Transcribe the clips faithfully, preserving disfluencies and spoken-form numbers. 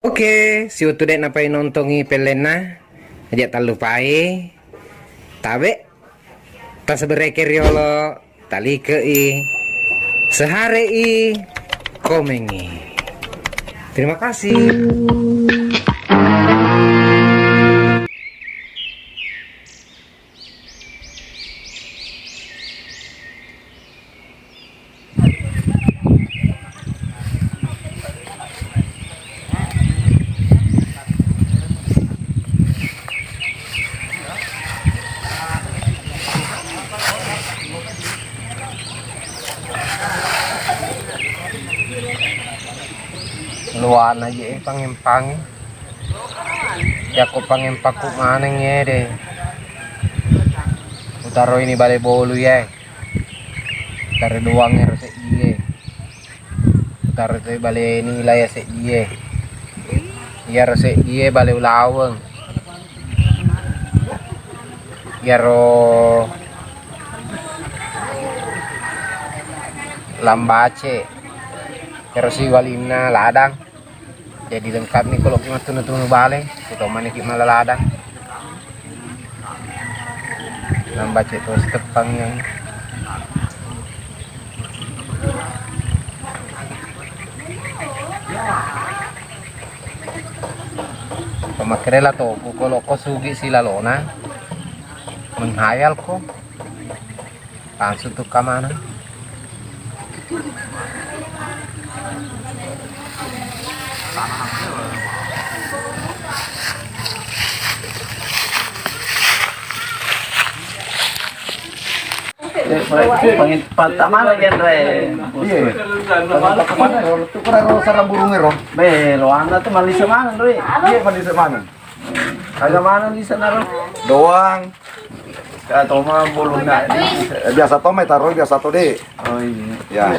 Oke, siwettu de' napainontongi pellenna, aja' tallupai tabe' tasabereke riolo, talike'i, sehare'i, komengi. Terima kasih. Luana je, eh, pangempang. Yakko pangempakku maneng ede. Utaro ini bale bolu ye. Utaro doang ero seddie. Utaro toi bale nila ya seddie. Iyaro seddie bale ulaweng. Iyaro lambace. Iyaro siwalinna ladang. Jadi lengkap ni kalau ki mattunu-tunu bale, kita maniki mala ladang. Lambace to siteppang yang Pemakerela to, ku kalau ko sugi silalona, menghayal ko. Langsung tu kamana? Pangin-, pattamana genre. Iya. Pattamana, kalau tu kurang rosa ramburung ero. Be, loanna tu malise maneng, Doi. Iya, malise maneng. Aga maneng di sana, Ro? Doang. Ya, toma bolong na. Eh, biasa to mai taro, biasa to de. Oh iya. Ya.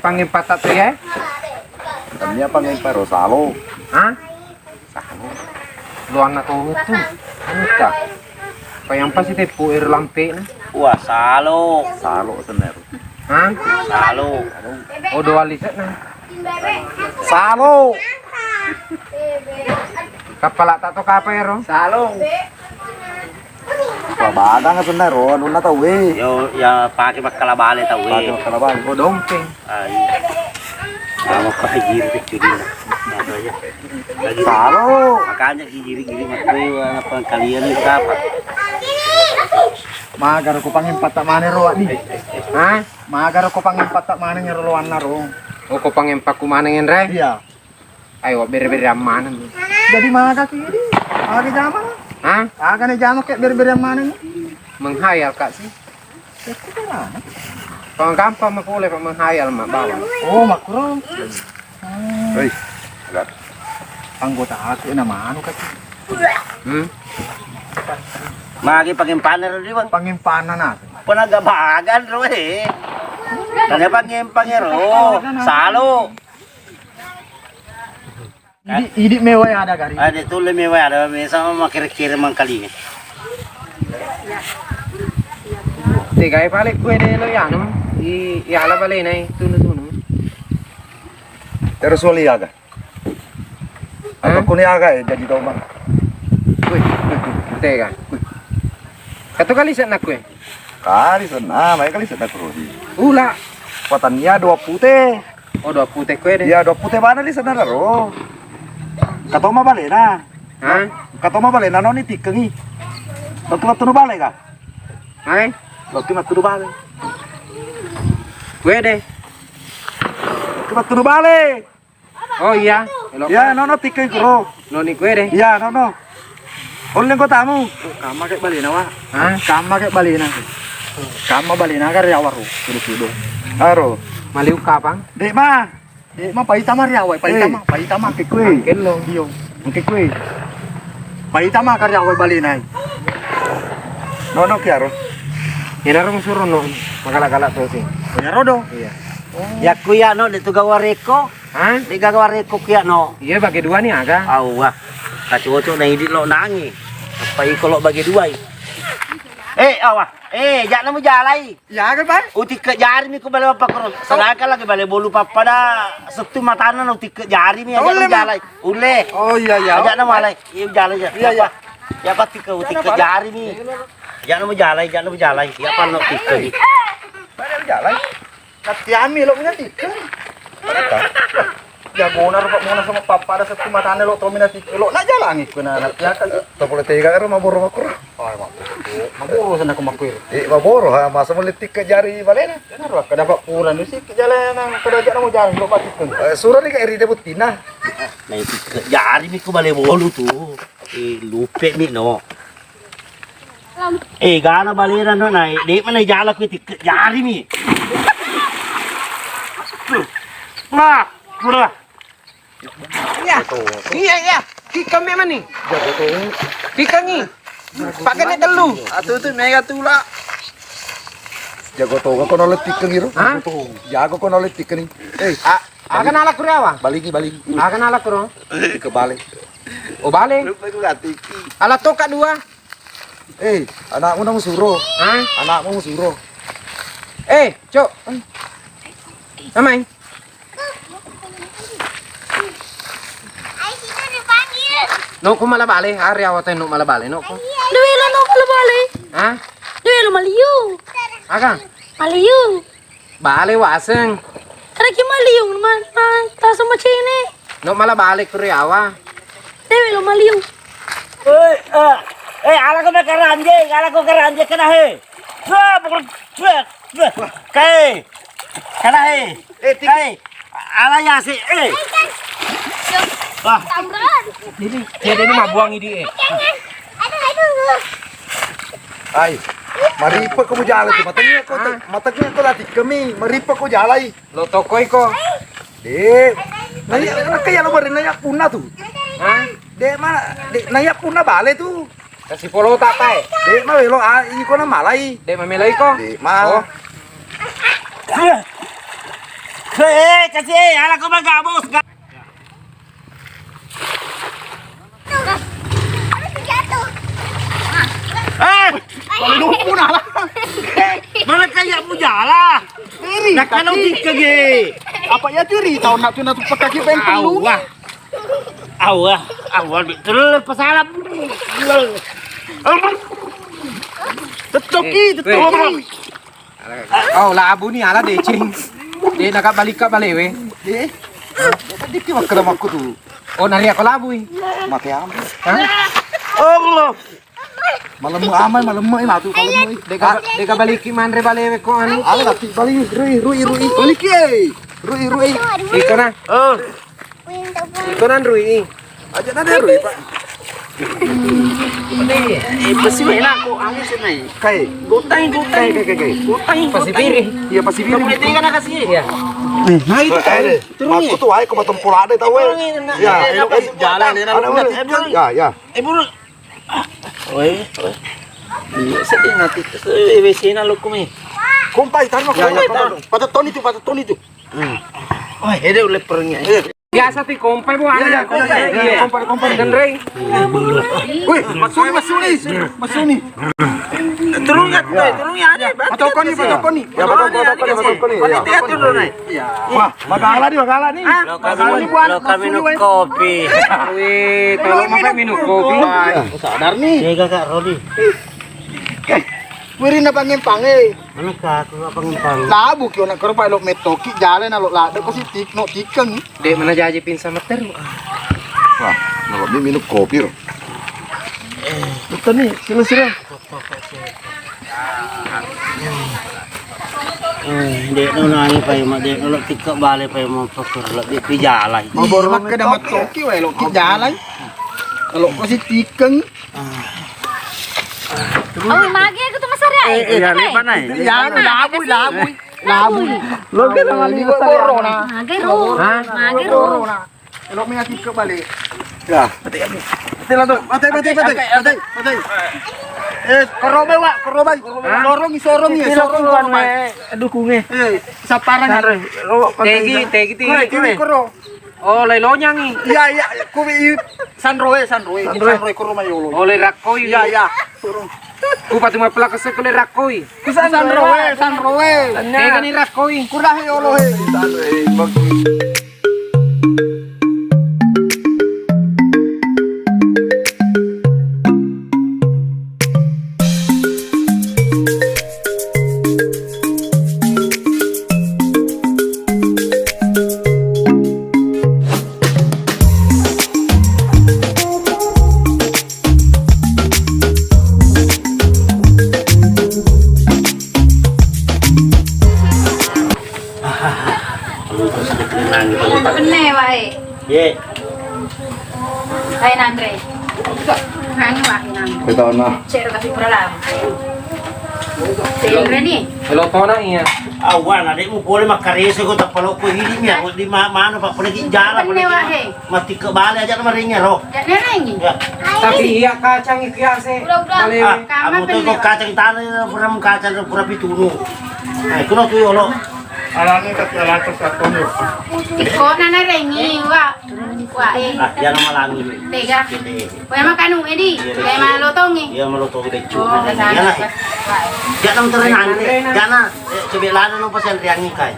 Pangin patat ya? Tania pangin paro salo. Hah? Salo. Luanna to tu. Anu ta. Payang pasti tepu air lampe na. Wah, salo. Salo sener. Hah? Salo. Oh, dua liter na. Salo. Kapala tak to kapa ero? Salo. Wah, badang sener, oh, anunna tau we. Yo, ya pakai makkala bale tau we. Pakai makkala bale. Oh, dompeng. Ah, iya. Sama Pak Haji itu cudina. Makanya. Salo. Makanya gigiri-giri makanya apa kalian itu apa? Magaro ko pangin patta maneng ro, Adi. Hah? Magaro ko pangin patta maneng ro loanna ro. Oh, ko pangin pakku maneng enre? Iya. Ayo, bere-bere maneng. Jadi maga ki, Adi? Aga jama? Hah? Aga ne jama ke bere-bere maneng? Menghayal kak sih. Panggampang mapole, Pak, menghayal, Mak, bawang. Oh, makkuro. Hei, agak. Anggota aku na manu kaki. Hmm? Magi pangimpanna ro, Bang? Pangimpanna na. Penaga bagan ro, eh. Tanya pangimpanna ro. Salo. Idi, idi mewai ada gari. Ada tulle mewai ada, me sama makere-kere mangkalinga. Tegai pale kue de lo yanu, i, i ala pale nai tunu-tunu. Terus wali aga. Hah? Apa kuni aga ya jadi domang. Wih, wih, wih, tega. Wih. Satu kali sana kue. Kali sana, mai kali sana kue. Ula. Patania dua pute. Oh, dua pute kue de. Iya, dua pute mana di sana ro. Katoma balena. Hah? Katoma balena noni tikkengi. Waktu waktu nu bale ka? Hai? Waktu waktu nu bale. Kue de. Waktu waktu nu bale. Oh iya. Iya, nono tikkengi kuro. Noni kue de. Iya, nono. Olleng kotamu. Kamma ke balena, Wa? Hah? Kamma ke balena. Kamma balena ka riawa ro, sudu-sudu. Aro. Maliu kapang? Dek ma. Dek ma paita ma riawa, paita ma, paita ma. Angke kue. Angkello. Iyo. Angke kue. Paita ma ka riawa balena. Nono kiaro. Ina rong suruh no. Magala-gala to sih. Ina rodo. Iya. Yakku ya no de tu gawa reko. Hah? De gawa reko ku ya no. Iya bagi dua nih aga. Awwa. Kacoco na idi lo nangi. Apa iko lo bagi dua i? Eh, awa. Eh, ja'na mujalai. Iya, kan, Pak? Utikke jarimi ku bale bapakku ro. Sedangkan lagi bale bolu pappada settu matanna na utikke jarimi, aja' mujalai. Ulle. Oh, iya, iya. Aja' na malai. Iya, jalai aja'. Iya, iya. Iya, Pak, tikke utikke jarimi. Ja'na mujalai, ja'na mujalai. Iya, Pak, no tikke ni. Bale mujalai. Nattiami lo' minatikke. Jagona ro Pak Mona sama pappada settu matanna lo' to minatikke lo' najalangi ku na nattiakan. To pole tega ro mabboro makkuro. Oh, mabboro sana ku makkuro. Eh, mabboro ha, masa mulle tikke jari balena. Ero kada Pak pura ni sik jalana kada aja' namo jalan lo' matikke. Eh, suro ni ka eri de buttina. Nah, tikke jarimi ku bale bolu tu. Eh, lupe mi no. Eh, gana balena no naik. Dek mana jala ku tikke jarimi. Nah, udah. Iya. Iya, iya. Tikke mi mani. Tikke ni. Pakai ni tellu. Atu tu mega tula. Jago to ko no letik ke ngiru. Hah? Jago ko no letik ke ni. Eh, a, akan ala kurawa. Baligi, baligi. Akan ala kuro. Ke balik. Oh, balik. Lupa ku katiki. Ala toka dua. Eh, anakmu nang suro. Hah? Anakmu suro. Eh, Cok. Amai. No ko mala bale, hari awateng no mala bale no ko. Dewe lo no mala bale. Hah? Dewe lo maliu. Aga? Maliu. Bale waseng. Kada ki maliung man, ah, taso macini. No mala bale kuri awa. Dewe lo maliung. Eh, eh, eh, ala ko karanje, ala ko karanje kena he. Wah, pukul, wah, wah. Kai. Kena he. Eh, ti- Kai. Ala ya si, eh. Wah. Tamran. Ini, dia ini mah buang ini, eh. Aduh, aduh. Ai, maripa ko mujala tu, matanya ko, matanya ko lati kami, maripa ko jalai. Lo tokoi ko. De, naya, naya kaya lo bare naya punna tu. Hah? De, ma, de, naya punna bale tu. Kasi polo tak tai. De, ma lo, ah, iko na malai. De, mamelai ko. De, ma. Oh. Eh, kasi, ala ko magabos. Eh, boleh lupa lah. Mana kayak mujala? Iri, nah, kalau kaki. Tiga ge. Apa ya curi? Tahu nak tuna tuh pakai pengen peluru. Awah. Awah, awah, terus pesalap. Tetoki, eh, tetoki. Oh, labu ni ala deceng. De' naka balik ka balewe. De'. Tadi ki makkeda makku tu. Oh, nari ako labui. Mate ama. Hah? Allah. Malemme ama, malemme matu, malemme. De' ka, de' ka balik ki manre balewe ko anu. Ala lati balik, rui, rui, rui. Balik ki, eh. Rui, rui. Iko na. Oh. Iko nanrui. Aja' nanrui, Pak. Eh, pasi wena ko anu senai. Kai. Gotai, gotai. Kai, kai, kai, kai. Gotai, pasi gotai. Piri. Iya, pasi piri. Kamu tega na kasi. Iya. Nah, itu. Eh, eh, turun. Aku tuh, ayo, ke Batam Polada, tahu, eh. Turun, eh, ya, eh, jalan, eh, ya, ya. Eh, buru. Oi, oi. Iya, sedih nanti. Eh, W C na lo kumi. Kompai, taruh, ya, ya, kompai, taruh. Patatoni tu, patatoni tu. Hmm. Wah, ede ulle perengnya. Iya. Biasa ti kompai, Bu. Iya, iya, kompai. Iya. Kompai, kompai. Dan Rey. Wih, masuni, masuni. Masuni. Turun ya, turun ya, ada. Patokoni, patokoni. Ya, patokoni, patokoni, patokoni. Panitia turun, Nay. Iya. Wah, magala ni, magala ni. Hah? Lo kami, magala ni, buat lo kami masuni, minum weh. Kopi. Wih, tolong mampir minum kopi. Wah, sadar nih. Jaga, Kak Rodi. Wiri na pangempang, eh. Mana ka aku nggak pengempang? Labu ki ona karo pa lo metoki jale na lo lada ko si tik no tikeng. De' mana jaji pin sama teru. Wah, na lo mi minum kopi ro. Bukan nih, sila sila. Eh, de' no nani pa ima, de' no lo tikka bale pa ima, pakur lo de' pi jalai. Mabboro makkeda metoki wae lo ki jalai. Lo ko si tikeng. Oh, mage aku tuh masare. Eh, eh, iya, ini mana ini? Ya, labu, labu, labu. Lo kira mani masare. Corona. Mage ro. Hah? Mage ro. Corona. Lo mi ati ke balik. Ya. Mati, mati. Mati lah tuh. Mati, mati, mati. Mati, mati. Eh, kerobe, Wak, kerobe. Hah? Sorong, sorong ya, sorong, kerobe. Aduh, kunge. Eh, saparang. Tegi, tegi, tegi. Kuro. Oh, lai lonyangi. Iya, iya, kuwi sanroe, sanroe, sanroe. Sanroe ko rumah yolo. Oh, lai rakkoi. Iya, iya. Turun. Ku patu mappela kesek kule rakkoi. Ku sanro we, sanro we. Tega ni rakkoi. Kurahi olohe. Penne wae. Ye. Hai nanre. Anu wae nanre. Betona. Cero kasi pura lama. Tenre ni. Lo tona iya. Awan, adekmu pole makkareso ko tappa lokko ini mi, aku di ma-, mano, Pak, pole ki jala, pole ki ma-, mati ke bale aja kemarinnya, roh. Tapi iya kacang itu ya, se. Bale. Ah, kamu tuh kok kacang tanah, pura kacang, pura pitunu. Nah, itu lo tuh, yolo. Alangnya tapi alatus satu. Iko nana rengi, wa. Wa, eh. Ah, iya nama langi. Tega. Wa, emang kanu, edi. Iya, emang lotongi. Iya, emang lotongi, beccu. Oh, iya lah. Iya, nang terus nanti. Iya, nah. Eh, coba lana no pas antriangi kai.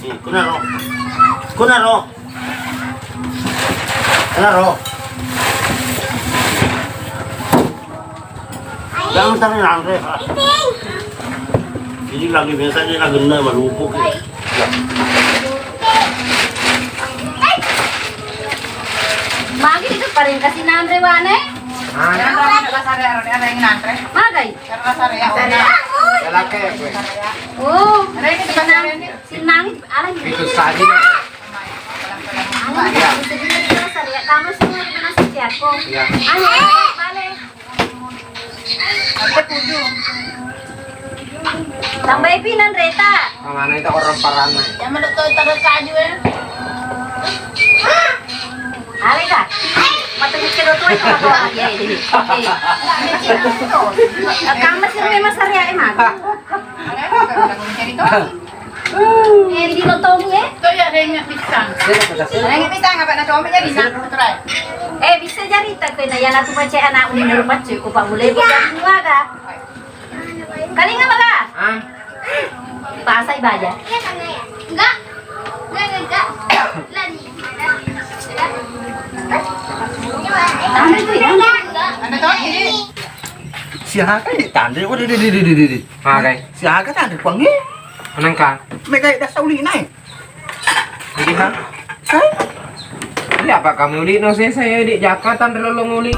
Iya, kuna ro. Kuna ro. Kuna ro. Jangan tarik nanti. Jadi lagi biasa dia lagi kena malumpuk ya. Magi itu paling kasih nanre wane? Magai? Oh, sinang, sinang, alai. Itu saja. Alai, itu saja, kamu semua masih jago. Iya. Ayo, balik. Tambai pinang reta. Mangana itu orang paranna. Yang menurut kau taruh kaju ya? Ale ka? Mata mikir tu itu apa lagi ya ini? Oke. Kamu sih memang sari ya emang. Eh, di lotongi, eh? Tuh ya, ada yang pisang. Ada yang pisang, apa nak coba jadi nak, betul, eh? Eh, bisa jadi tak kena ya, nak tu baca anak umur macam ku Pak Mulai, bukan semua kah? Kali nggak, Pak? Ah. Pasai baja. Enggak. Enggak, enggak, enggak. Lani. Tanre itu ya? Ada tahu ini? Siapa di tanre? Oh, di, di, di. Magai. Siapa tanre kuangi? Menengka. Mega dasar uli naik. Jadi, ha? Hah? Iya, Pak, kamu uli no saya, saya di Jakarta, tanre lolong uli.